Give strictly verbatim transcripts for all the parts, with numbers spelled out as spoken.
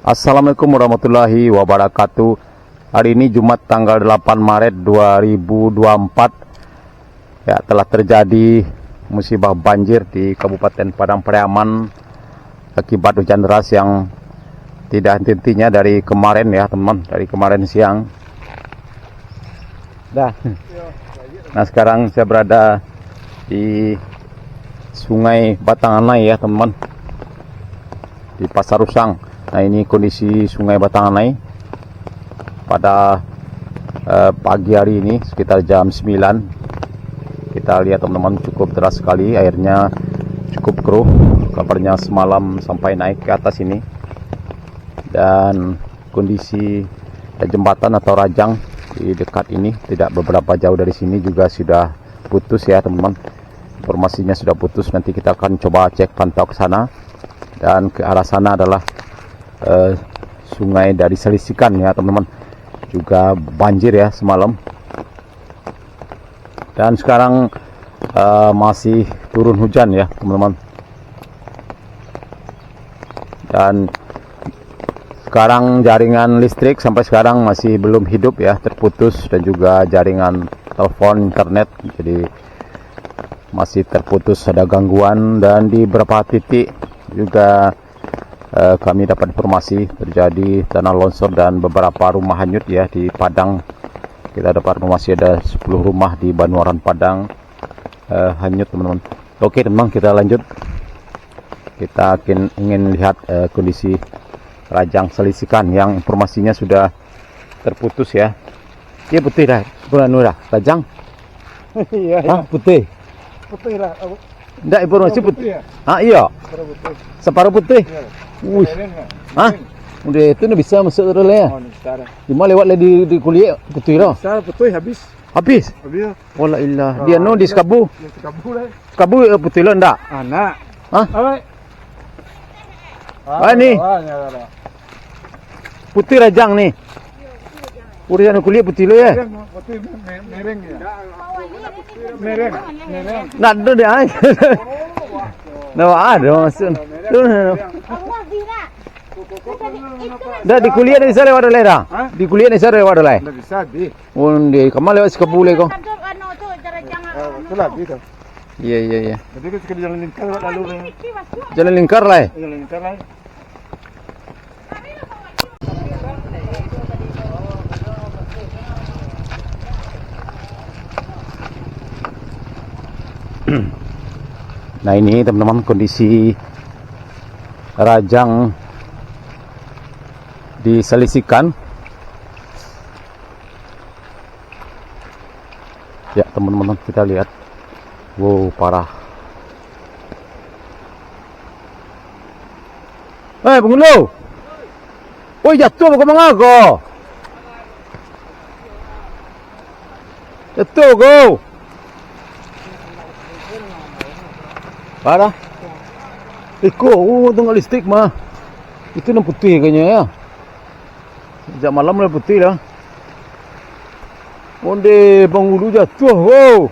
Assalamualaikum warahmatullahi wabarakatuh. Hari ini Jumat tanggal delapan Maret dua ribu dua puluh empat. Ya, telah terjadi musibah banjir di Kabupaten Padang Pariaman akibat hujan deras yang tidak henti-hentinya dari kemarin ya, teman, dari kemarin siang. Dah. Nah, sekarang saya berada di Sungai Batang Anai ya, teman-teman. Di Pasar Usang. Nah, ini kondisi Sungai Batang Anai pada, eh, pagi hari ini sekitar jam sembilan. Kita lihat, teman-teman, cukup deras sekali, airnya cukup keruh. Kabarnya semalam sampai naik ke atas ini. Dan kondisi, eh, jembatan atau rajang di dekat ini, tidak beberapa jauh dari sini, juga sudah putus ya, teman-teman. Informasinya sudah putus, nanti kita akan coba cek pantau ke sana. Dan ke arah sana adalah, eh, sungai dari Selisikan ya, teman-teman. Juga banjir ya semalam. Dan sekarang, eh, masih turun hujan ya, teman-teman. Dan sekarang jaringan listrik sampai sekarang masih belum hidup ya, terputus, dan juga jaringan telepon, internet. Jadi masih terputus, ada gangguan, dan di beberapa titik juga, eh, kami dapat informasi terjadi tanah longsor dan beberapa rumah hanyut ya di Padang. Kita dapat informasi ada sepuluh rumah di Banuaran Padang, eh, hanyut, teman-teman. Oke, teman, kita lanjut. Kita akin-, ingin lihat, eh, kondisi rajang Selisikan yang informasinya sudah terputus ya. Dia putih dah, sepuluh anu dah, rajang. Iya, iya. Hah, putih? Putih lah. Ndak, informasi putih. Putih ya? Ah, iya. Separo putih. Separo putih? Iya. Wih. Miring ya? Hah? Miring. Udah itu ni bisa masuk terus lah ya? Oh, ni bisa dah. Cuma lewat lah di, di kulit putih lah. Bisa putih habis. Habis? Habis ya. Wala ilah. Dia no di sekabu. Di sekabu lah. Sekabu, eh, putih lah ndak? Anak. Hah? Alright. Ah, ni. Ah, ya, ya, ya. Putih rajang ni. Urusan kulit putih lo ya. Yang putih me-, me-, mereng ya. Mereng, mereng. Nak tu dia. Nak ada maksud. Tu. Dah di kulit ni sare wadah lai dah. Hah? Di kulit ni sare wadah lai. Ndak bisa di. Onde, kama lewat sekabu lai ko. Anu tu, jalan jangan. Eh, anu tu lah, tu. Iya, iya, iya. Jadi kita sekali jalan lingkar lalu, ya. Jalan lingkar lai. Jalan lingkar lai. Nah, ini teman-teman kondisi rajang di Selisikan. Ya, teman-teman, kita lihat. Wow, parah. Eh, penghulu. Oi, jatuah bukan mangako. Jatuah ko. Parah. Iko, oh, tengok listrik mah. Itu nan putih kayaknya ya. Sejak malam lah putih lah. Onde, penghulu jatuah, wow.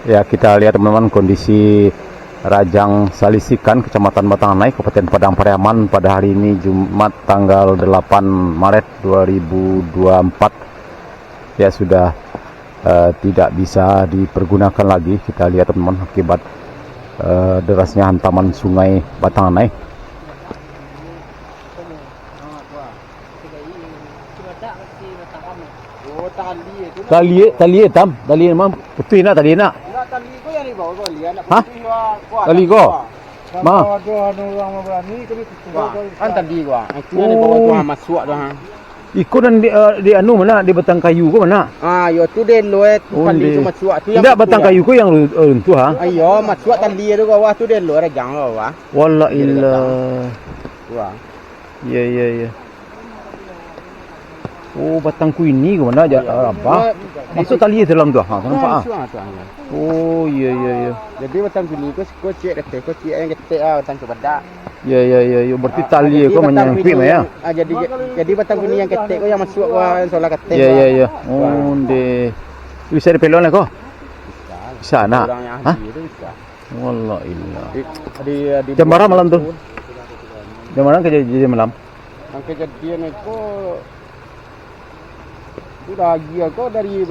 Ya, kita lihat, teman-teman, kondisi Rajang Salisikan, Kecamatan Batang Anai, Kabupaten Padang Pariaman, pada hari ini, Jumat, tanggal delapan Maret dua ribu dua puluh empat. Ya, sudah, eh, tidak bisa dipergunakan lagi. Kita lihat, teman-teman, akibat, eh, derasnya hantaman Sungai Batang Anai. Tali, tali itam, tali memang putih nak, tali nak. Hah? Tali ko? Ma? Kan tali ko, ah. Itu yang di bawah tu, ah, masuk tu, ah. Iko nan di, eh, di anu mana? Di batang kayu ko mana? Ah, yo tu delo, eh, tu. Oh, tali tu masuk, tu yang indak putih, batang kayu ko yang ru-, eh, runtuh, ha? Ah, iyo, masuk tali tu bawah tu delo, rajang bawah. Wala ilah. Tu, ah. Iya, iya, iya. Oh, batang kuini ko mana aja, iyo. Rabah. Masuk tali dalam tu, ha, nampak, ah. Masuk, ah, tu, ah. Oh, iya, iya, iya. Jadi batang kuini ko, ko ciek ketek, ko ciek yang ketek, ah, batang tu badak. Yo, yo, yo, yo. Berarti tali ko manyangkuik mah, yo. Ah, jadi, jadi batang kuning nan ketek ko nan masuak ka solar ketek. Yo, yo, yo. Onde. Bisa dipelok lah ko? Bisa, nak? Hah? Wallah ilah. Jam bara malam tu? Jam bara kajadian malam? Nan kajadian ko sudah agiah ko dari,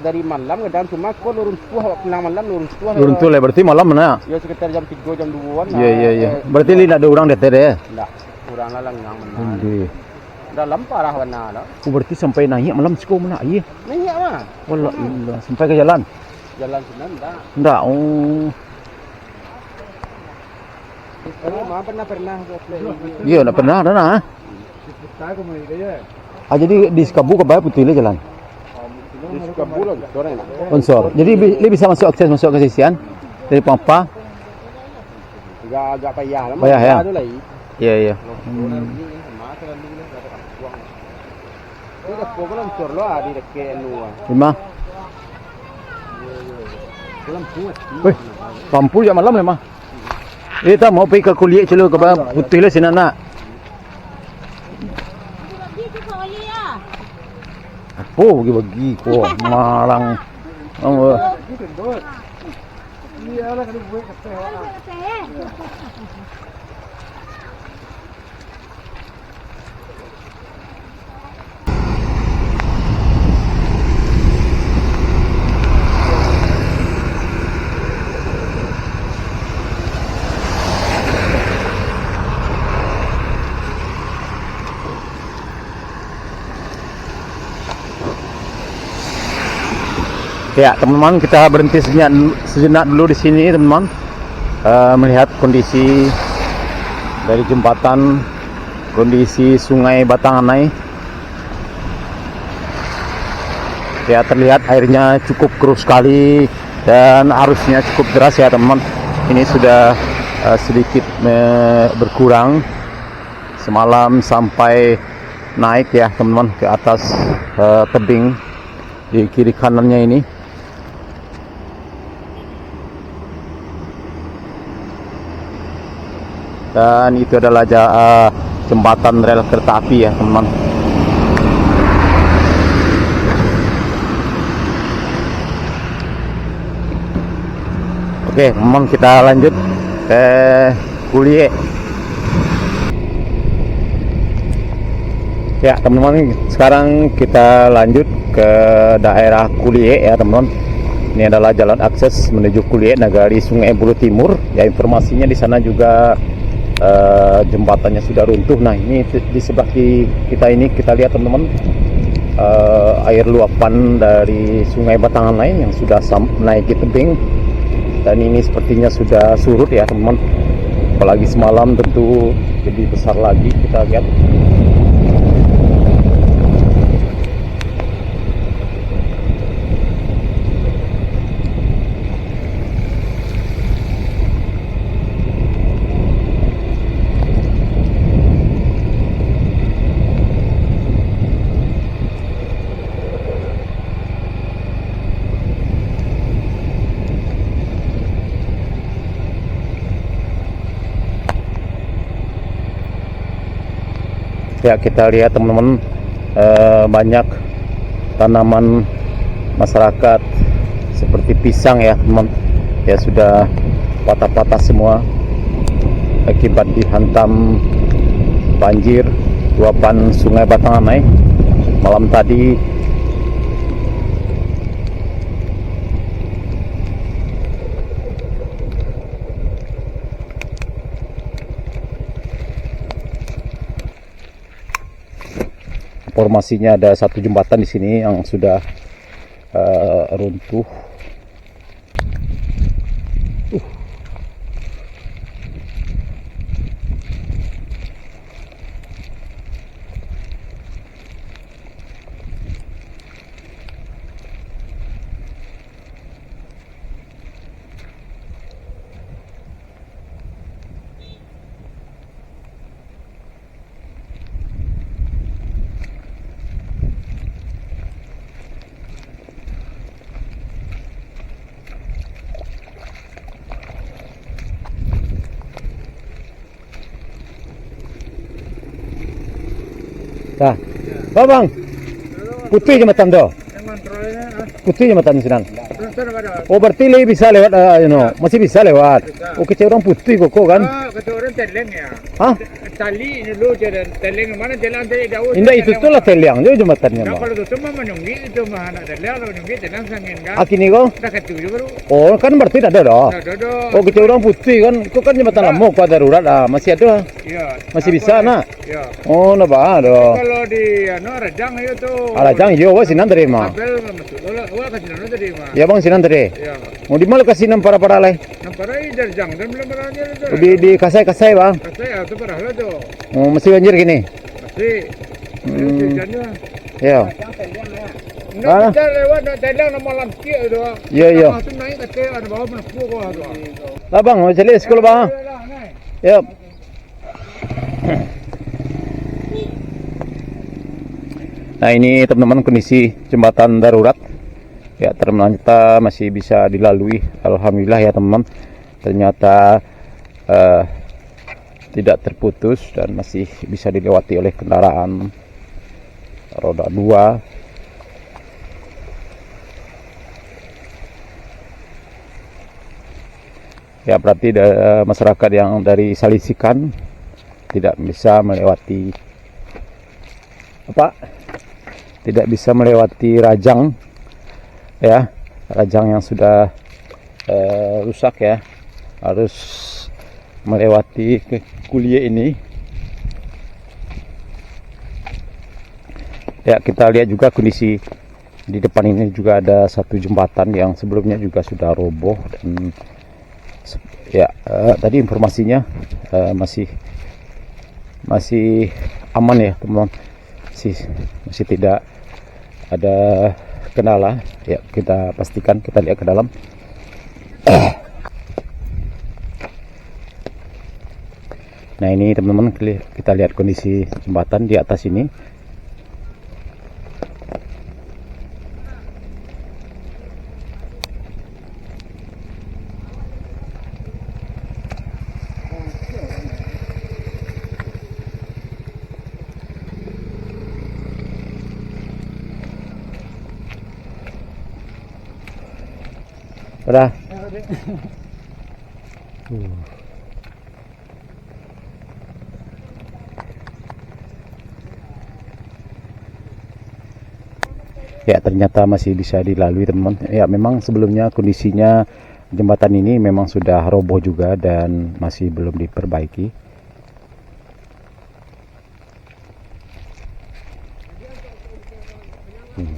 dari malam kadang, cuma ko lo runtuah, awak pulang malam lo runtuah. Lo runtuah lah, berarti malam lah. Yo, sekitar jam tigo, jam duo-an lah. Yo, yo, yo. Berarti lai ndak ado urang di ateh deh? Ndak, urang lah langang bana. Onde. Dalam parah bana lah. Oh, berarti sampai naiak malam siko mah, aia? Naiak mah. Wallah ilah, sampai ka jalan? Jalan sinan ndak. Ndak, oh. Kalau mah pernah, pernah. Iyo, ndak pernah ado nah. Ah, jadi di Sikabu ka baa putuih lai jalan? Di Sikabu lah, longsor. Longsor. Jadi bi-, lai bisa masuak, akses masuak ka sisian dari Pampa? Agak, agak payah lah. Payah, yo? Ado lai. Iyo, iyo. Longsor. Hmm. Ini sama selalu lah, ado kampuang. Ini dah pokok longsor lo, ah, di deket anu, ah. Di ma? Lampu mati. Weh, lampu jak malam lah, mah. Eh, tak mau pai ka kuliah celo ka ba-, putuih lah sinan nak. Apo bagi-bagi ko, malang. Oh. Ya, teman-teman, kita berhenti sejenak, sejenak dulu di sini, teman-teman. Eh, melihat kondisi dari jembatan, kondisi Sungai Batang Anai. Ya, terlihat airnya cukup keruh sekali dan arusnya cukup deras ya, teman-teman. Ini sudah, eh, sedikit, eh, berkurang. Semalam sampai naik ya, teman-teman, ke atas, eh, tebing di kiri kanannya ini. Dan itu adalah ja-, eh, jembatan rel kereta api ya, teman-teman. Oke, teman-teman, kita lanjut ke Kuliek. Ya, teman-teman, sekarang kita lanjut ke daerah Kuliek ya, teman-teman. Ini adalah jalan akses menuju Kuliek, Nagari Sungai Buloh Timur. Ya, informasinya di sana juga, eh, jembatannya sudah runtuh. Nah, ini di, di sebelah kiri kita ini, kita lihat, teman-teman, eh, air luapan dari Sungai Batang Anai yang sudah sam-, naik ke tebing. Dan ini sepertinya sudah surut ya, teman-teman. Apalagi semalam tentu lebih besar lagi, kita lihat. Ya, kita lihat, teman-teman, eh, banyak tanaman masyarakat seperti pisang ya, teman. Ya, sudah patah-patah semua akibat dihantam banjir luapan Sungai Batang Anai malam tadi. Informasinya ada satu jembatan di sini yang sudah, eh, runtuh. Uh. Dah. Ba, Bang. Putuih jambatan tu. Putuih jambatan sinan. Oh, berarti lai bisa lewat, ah, you know. Masih bisa lewat. Oh, kecek urang putuih kok, kan? Ah, kata orang teleng ya. Hah? Tali dulu je dan teleng mana jalan tadi jauh. Indak, itu tu lah teleng je jambatannyo, Bang. Kalau tu mah manunggi itu mah anak teleng, kalau manunggi teleng sangin kan. Ah, kini ko? Dah katu je baru. Oh, kan berarti dah ada dah. Dah ada dah. Oh, kecek urang putuih kan. Itu kan jambatan lamo, kuat darurat lah. Masih ada. Iya. Masih bisa, nak? Iya. Oh, ndak baa doh. Kalau di, anu, Rajang iyo tu. Ah, Rajang iyo, wah, sinan tadi mah. Apel masuk tu lah. Wah, ka sinan tadi mah. Iya, Bang, sinan tadi. Iya. Oh, di mana ka sinan para-para lai? Nan para i Rajang, dan belum pernah dia tu. Di, di Kasai-Kasai, Bang. Kasai, ah, tu parah lah tu. Oh, masih banjir kini? Masih. Hmm. Masih hujan lah. Iya. Enggak bisa lewat, nak jalan nama lantik tu. Iya, iya. Tangah tu naik kata ada bawah menempuh kau tu. Lah, Bang, mau cari sekolah, Bang. Iya, iya, iya, naik. Yap. Nah, ini teman-teman kondisi jembatan darurat. Ya, ternyata masih bisa dilalui. Alhamdulillah ya teman-teman. Ternyata eh, tidak terputus dan masih bisa dilewati oleh kendaraan roda dua. Ya, berarti da-, masyarakat yang dari Salisikan tidak bisa melewati, apa, tidak bisa melewati Rajang, ya, Rajang yang sudah, eh, rusak, ya, harus melewati ke kuliah ini. Ya, kita lihat juga kondisi di depan ini juga ada satu jembatan yang sebelumnya juga sudah roboh dan se-, ya, eh, tadi informasinya, eh, masih, masih aman ya, teman-teman. Masih, masih tidak ada kendala. Ya, kita pastikan, kita lihat ke dalam. Nah, ini teman-teman, keli-, kita lihat kondisi jembatan di atas ini. Udah. Ya, ternyata masih bisa dilalui, teman. Ya, memang sebelumnya kondisinya jembatan ini memang sudah roboh juga dan masih belum diperbaiki. Hmm.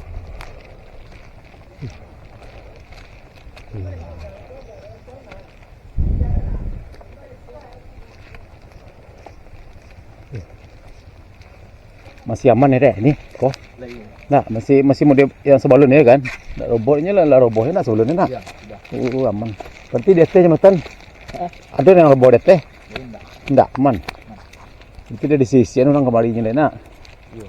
Masih aman ya, Dek, ni? Ko? Nah, masih, masih model yang sebelum ni kan? Ndak roboh ni lah, lah roboh ni nak sebelum ni nak. Ya, sudah. Oh, aman. Berarti di atas jembatan? Hah? Ada yang roboh di atas? Ndak. Ndak, aman. Nah. Itu dia di sisi anu orang kemarin ni, nak. Iya.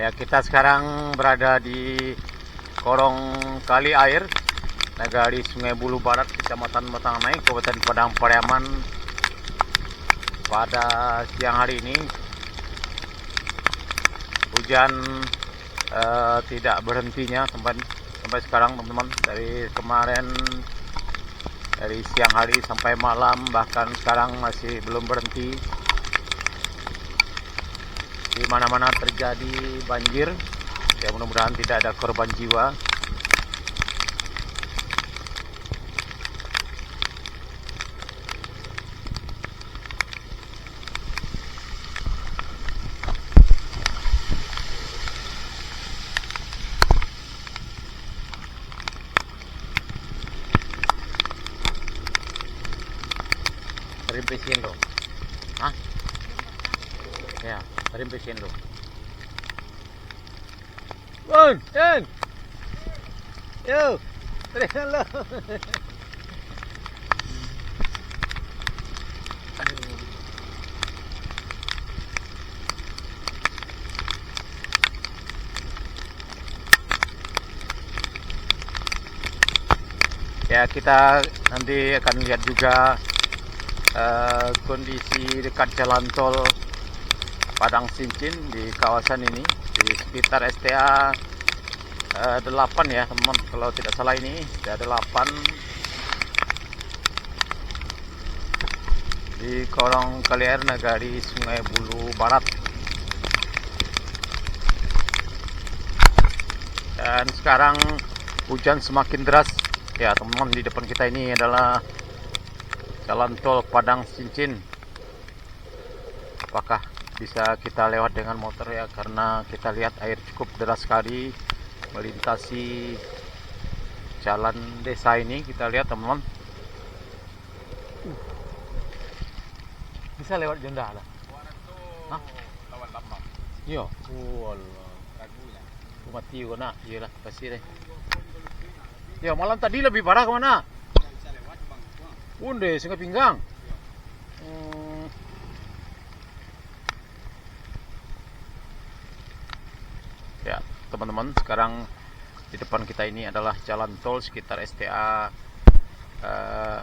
Ya, kita sekarang berada di Korong Kali Air, Nagari Sungai Buluh Barat, Kecamatan Batang Anai, Kabupaten Padang Pariaman, pada siang hari ini. Hujan, eh, tidak berhentinya sampai, sampai sekarang, teman-teman. Dari kemarin, dari siang hari sampai malam, bahkan sekarang masih belum berhenti. Di mana-mana terjadi banjir. Ya, mudah-mudahan tidak ada korban jiwa. Rimpesin tu. Hah? Ya, rimpesin tu. Bun, Bun. Yo. Terus lo. Ya, kita nanti akan lihat juga, eh, kondisi dekat jalan tol Padang Sincin di kawasan ini, di sekitar S T A, eh, delapan ya, teman, kalau tidak salah ini, S T A delapan. Di Korong Kali Air, Nagari Sungai Bulu Barat. Dan sekarang hujan semakin deras. Ya, teman-teman, di depan kita ini adalah jalan tol Padang Sincin. Apakah bisa kita lewat dengan motor ya? Karena kita lihat air cukup deras sekali melintasi jalan desa ini. Kita lihat, teman-teman. Uh. Bisa lewat Jonda lah. Hah? Iyo. Oh, Allah. Aku mati ko nak. Iyolah, pasti deh. Ya, malam tadi lebih parah ke mana? Unde, Sungai Pinggang. Hmm. Ya, teman-teman, sekarang di depan kita ini adalah jalan tol sekitar S T A, eh,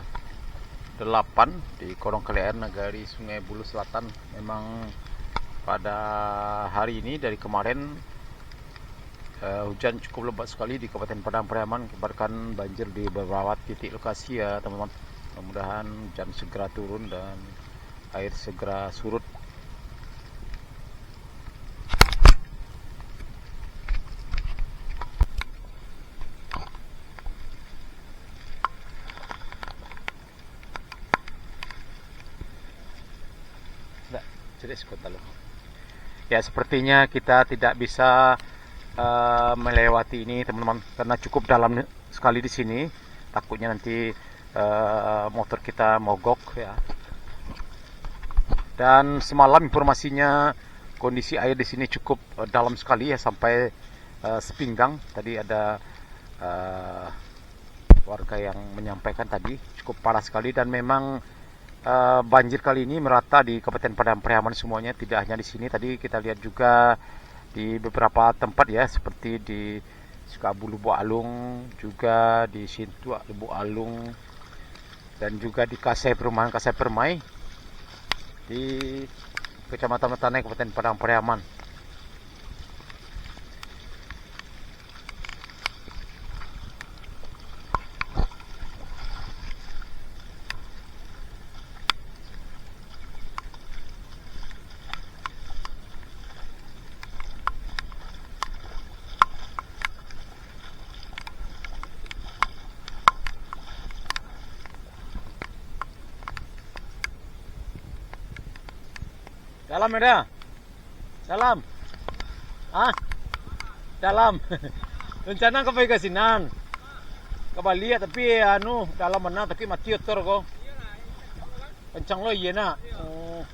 delapan di Korong Kali Air, Nagari Sungai Bulu Selatan. Memang pada hari ini, dari kemarin, eh, hujan cukup lebat sekali di Kabupaten Padang Pariaman, mengakibatkan banjir di beberapa titik lokasi ya, teman-teman. Mudah-mudahan hujan segera turun dan air segera surut. Ndak, cari sekota lo. Ya, sepertinya kita tidak bisa, eh, melewati ini, teman-teman, karena cukup dalam sekali di sini. Takutnya nanti, eh, motor kita mogok, ya. Dan semalam informasinya kondisi air di sini cukup, eh, dalam sekali, ya, sampai, eh, sepinggang. Tadi ada, eh, warga yang menyampaikan tadi, cukup parah sekali dan memang, eh, banjir kali ini merata di Kabupaten Padang Pariaman semuanya, tidak hanya di sini. Tadi kita lihat juga di beberapa tempat ya, seperti di Sukabumi Lubuk Alung, juga di Sintuak Lubuk Alung, dan juga di Kasai Perumahan Kasai Permai di Kecamatan Matanai, Kabupaten Padang Pariaman. Dalam ya, dah? Dalam. Hah? Dalam. Rencana ka pai ka sinan. Ka baliak, tapi, anu, dalam bana, tapi mati motor ko. Kencang lo, iya nak. Oh.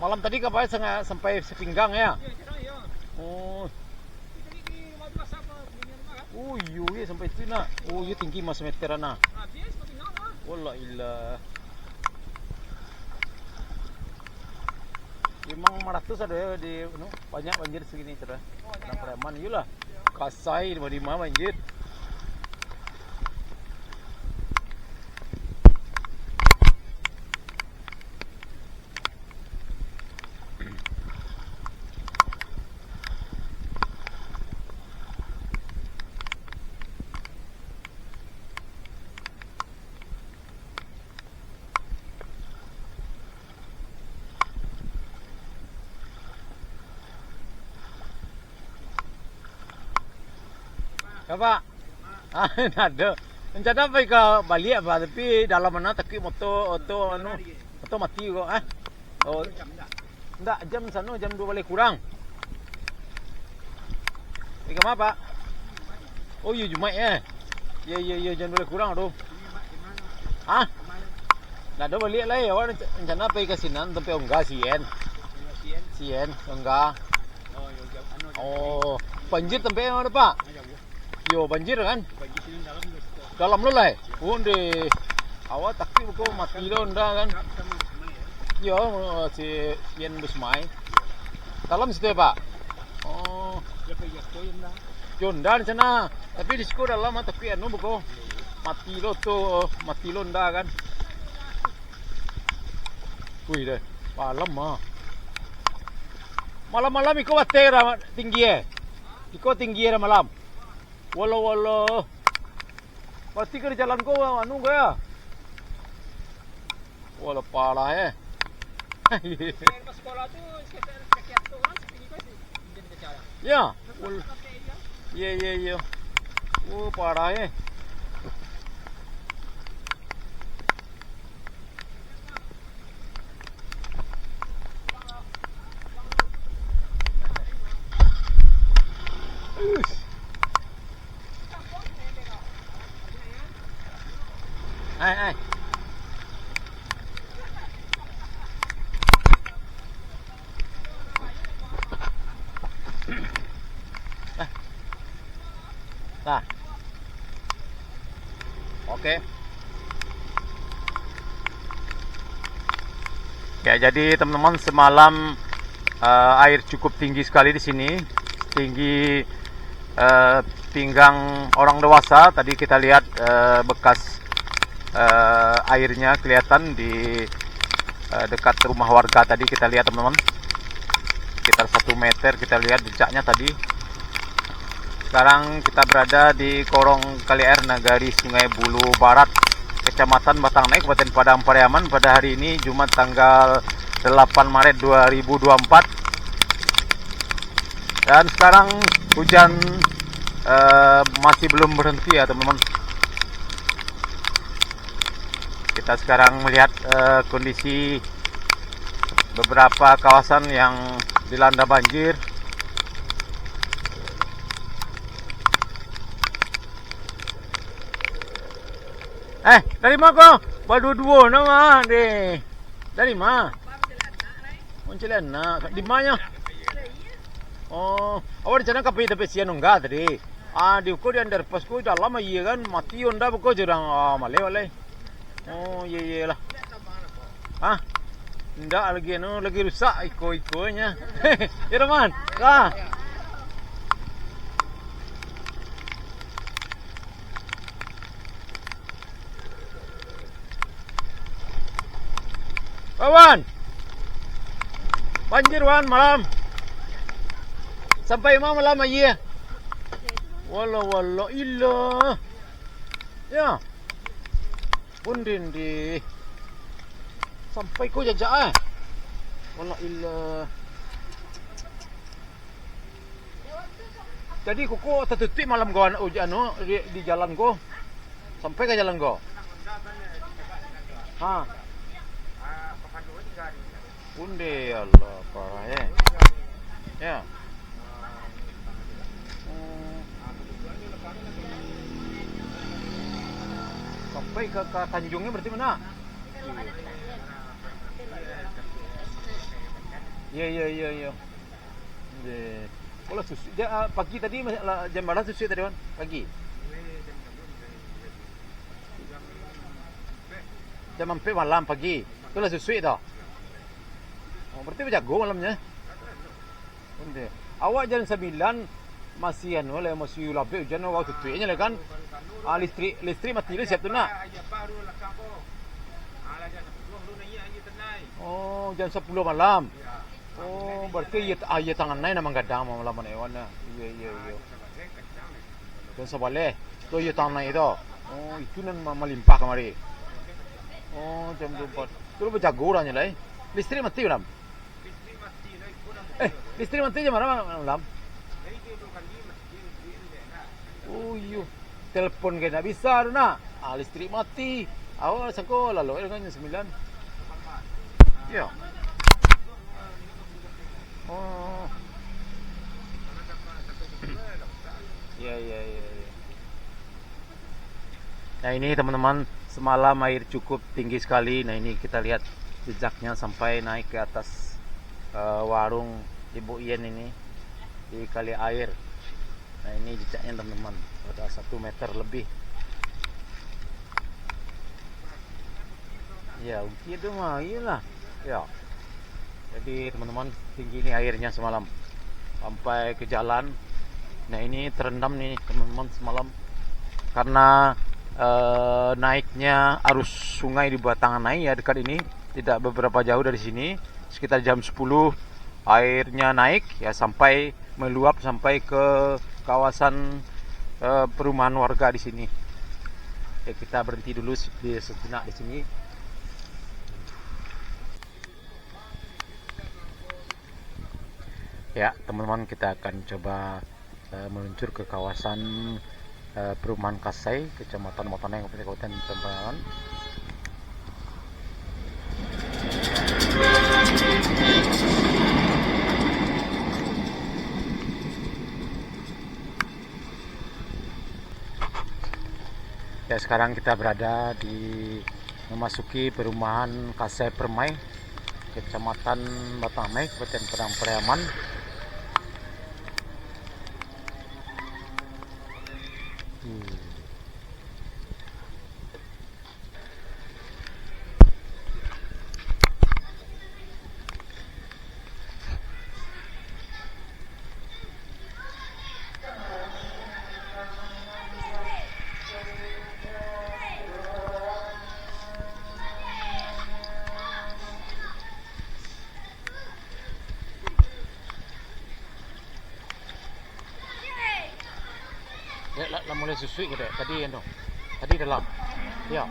Malam tadi ka pai sanga-, sampai sepinggang ya? Oh. Oh, iyo, iyo, sampai tu nak. Oh, iyo, tinggi mas meter, nah. Wallah ilah. Memang maratus ado ya di, anu, banyak banjir segini, sudah. Padang Pariaman, iyolah. Kasai, lima lima banjir. Apak? Ah, ndak ado. Rencana pai ka baliak, Pak, tapi dalam mano takuik moto, oto, anu, oto mati ko, ah. Oh. Ndak, jam sano jam duo baleh kurang. Pai ka ma, Pak? Oh, iyo, Jumaik, eh. Iyo, iyo, iyo, jam duo baleh kurang tu. Hah? Ndak ado baliak lai, awak renca-, rencana pai ka sinan, tampek Ongga, Sien. Sien, Ongga. Oh, banjir tampek awak, Pak? Yo, banjir kan? Dalam lo lai. Onde. Awak takuik beko mati lo Honda kan? Yo, si Sien Busmai. Dalam situ yo, Pak? Oh. Yo, Honda di sana. Tapi di siko dalam, ah, takuik anu beko. Mati lo tu, mati lo Honda kan? Wih deh, malam ah. Malam-malam iko bateh dah tinggi eh. Iko tinggi dah malam. Walau, walau. Pasti ka di jalan ko, anu ko yo. Walau parah eh. Selain pas sekolah tu, sekitar, sekitar tu orang setinggi ko sih. Mungkin kecil. Ya. Wal-, iya, iya, iya. Oh, parah eh. Ai, ai. Nah. Oke. Ya, jadi teman-teman, semalam, eh, air cukup tinggi sekali di sini, tinggi, eh, pinggang orang dewasa. Tadi kita lihat, eh, bekas, eh, airnya kelihatan di, eh, dekat rumah warga tadi, kita lihat, teman-teman, sekitar satu meter kita lihat jejaknya tadi. Sekarang kita berada di Korong Kali Air, Nagari Sungai Bulu Barat, Kecamatan Batang Naik, Kabupaten Padang Pariaman, pada hari ini, Jumat, tanggal delapan Maret dua ribu dua puluh empat. Dan sekarang hujan, eh, masih belum berhenti ya, teman-teman. Kita sekarang melihat, eh, kondisi beberapa kawasan yang dilanda banjir. Eh, dari ma ko? Baduo-duo no mah deh. Dari ma? Mancaliak anak. Di ma nyo? Oh, awak rencana ka pai tampek Sien Ongga tadi. Ah, di uko di underpass ko dalam aia kan, mati Honda beko jo urang. Ah, maleh, maleh. Oh, iyo, iyolah. Hah? Ndak lagi anu, lagi rusak iko-ikonyo. Ya, Rahman. Ah. Wan, banjir, Wan, malam. Sampai ma malam aia? Wala, wala, ilah. Ya. Pun dindi. Sampai ko jajak, eh. Wala, ilah. Jadi, kuko tatutuik malam ko, anu, ujan, anu, di, di jalan ko. Sampai ka jalan ko. Ha. Onde, Allah, parah, eh. Ya. Oh. Sampai ka, ka Tanjungnya berarti ma? Iya, iya, iya, iya. Deh. Kalau susu, ja-, ah, pagi tadi, mas-, lah, jam bara susu tadi, Wan? Pagi? Jam ampek malam pagi. Itulah susu tu. Oh, berarti bajago malamnyo. Ente. Awak jam sambilan masih anu lah, masih labek ujan, awak tutuiknyo lah kan. Ah, listrik, listrik mati lah siap tu nak. Oh, jam sapuluah malam. Oh, berarti aia, aia tangan nai nan manggadang malam-malam ni, wan, nah. Iya, iya, iya. Jam sabaleh. Tu aia tangan nai tu. Oh, itu nan ma-, malimpah kamari. Oh, jam duo ampek. Tu bajago urangnyo lai. Listrik mati malam. Eh, listrik mati jam bara malam? Oh iyo, telepon ka ndak bisa tu nak. Ah, listrik mati. Awak sangko lalok dengan jam sembilan. Yo. Oh. Ya, ya, ya, ya. Nah, ini teman-teman, semalam air cukup tinggi sekali. Nah, ini kita lihat jejaknya sampai naik ke atas, eh, warung Ibu Yen ini di kali air. Nah, ini jejaknya, teman-teman, ada satu meter lebih. Ya, bukit tu mah, iyalah. Ya. Jadi, teman-teman, tinggi ni airnya semalam. Sampai ke jalan. Nah, ini terendam nih, teman-teman, semalam. Karena, eh, naiknya arus sungai di Batangan Nai, ya, dekat ini, tidak beberapa jauh dari sini, sekitar jam sepuluh, airnya naik, ya, sampai meluap sampai ke kawasan, eh, perumahan warga di sini. Ya, kita berhenti dulu se-, di sejenak di sini. Ya, teman-teman, kita akan coba, eh, meluncur ke kawasan, eh, perumahan Kasai, Kecamatan Batangan Nai, Kabupaten Padang Pariaman. Ya, sekarang kita berada di, memasuki perumahan Kasai Permai, Kecamatan Batangan Nai, Kabupaten Padang Pariaman. Hmm. Dek, lah, lah mulai susuik ko, Dek. Tadi anu. Tadi dalam. Yo.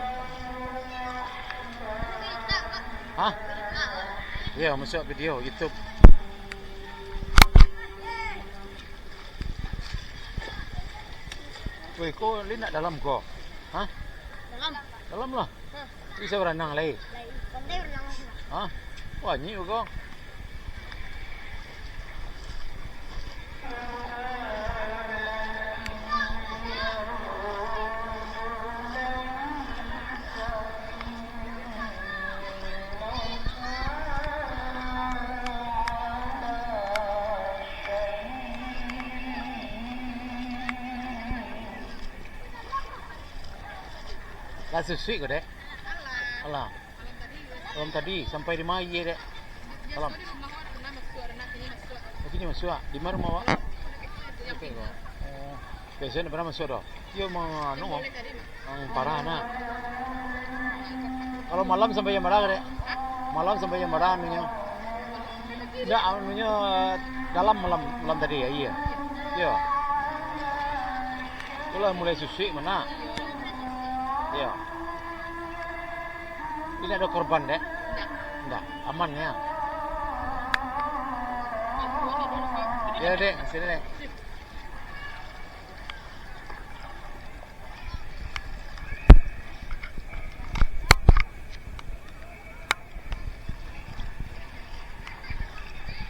Hah? Yo, masuak video YouTube. Weh, ko lai nak dalam ko? Hah? Dalam. Dalam lah. Hah. Bisa berenang lai? Lai, pandai berenang lah. Hah? Wah, nyiuk ko. Lah susuik ko, Dek? Alah. Malam tadi sampai di ma, Dek? Malam. Oh, kini masuak. Di ma rumah awak? Oke, ko. Oh, biasanya pernah masuak doh. Iyo, manganu, mang parah nah. Kalau malam sampai jam bara, Dek? Malam sampai jam bara anunyo? Indak, anunyo dalam malam, malam tadi, ya, iyo. Iyo. Itulah mulai susuik mah. Iyo. Indak ado korban, Dek? Indak. Indak. Aman, ya? Ya, Dek. Sini, Dek.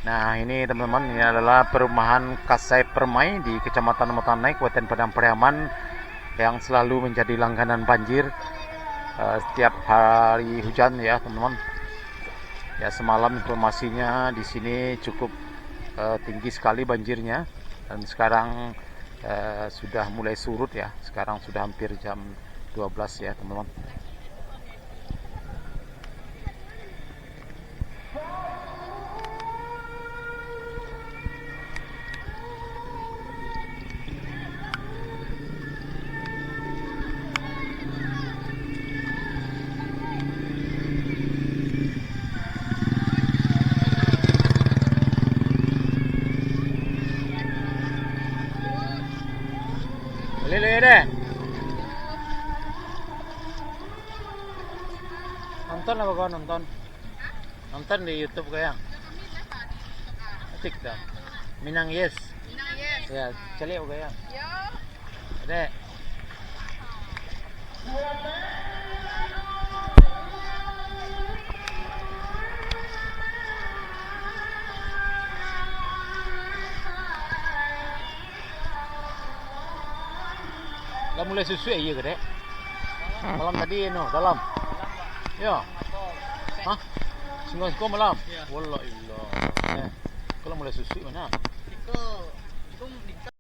Nah, ini teman-teman, ini adalah perumahan Kasai Permai di Kecamatan Batangan Nai, Kabupaten Padang Pariaman, yang selalu menjadi langganan banjir, eh, setiap hari hujan ya, teman-teman. Ya, semalam informasinya di sini cukup, eh, tinggi sekali banjirnya, dan sekarang, eh, sudah mulai surut ya. Sekarang sudah hampir jam dua belas ya, teman-teman. Boleh, boleh, deh. Nonton apa kau nonton? Nonton di YouTube kau yang? TikTok. Minang Yes. Minang Yes. Ya, caliak kau yang? Yo. Dek. Lah mulai susuik aia ka, Dek? Malam tadi, no, dalam. Yo. Hah? Singkong-singkong malam? Yo. Wallah, ilah. Eh, kalau mulai susuik mah.